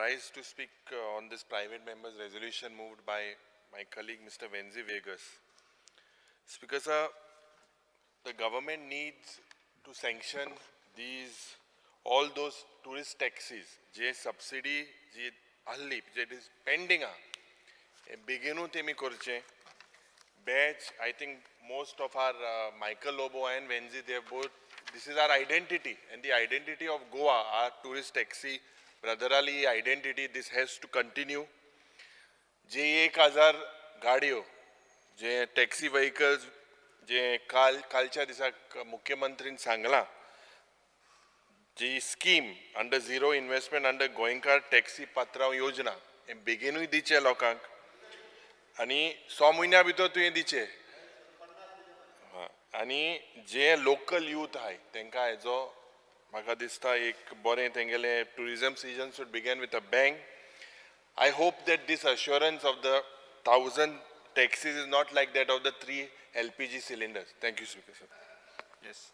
rise to speak on this private members resolution moved by my colleague Mr. Venzy Viegas. Speaker sir, the government needs to sanction these all those tourist taxis J subsidy जी आहली जे it is pending आहा, हे बेगीनू तेमी करचें. Batch, I think most of our Michael Lobo and Venzi, they both, this is our identity and the identity of Goa, our tourist taxi ब्रदराली identity, this has to continue. जे 1000 गाडयो जे taxi vehicles जे काल कालच्या दिसाक मुख्यमंत्रीन सांगलां, जी scheme under zero investment under Goenkar taxi पात्रांव योजना, हे बेगीनूय दिचे लोकांक आनी 6 म्हयन्या भितर तुवें दिचे. आनी जे लोकल यूथ आहाय तांकां हेजो म्हाका दिसता एक बरें तेंगेलें tourism season should begin with a bang. I hope that this assurance of the 1,000 taxis is not like that of the three LPG cylinders. Thank you, Speaker sir. Yes.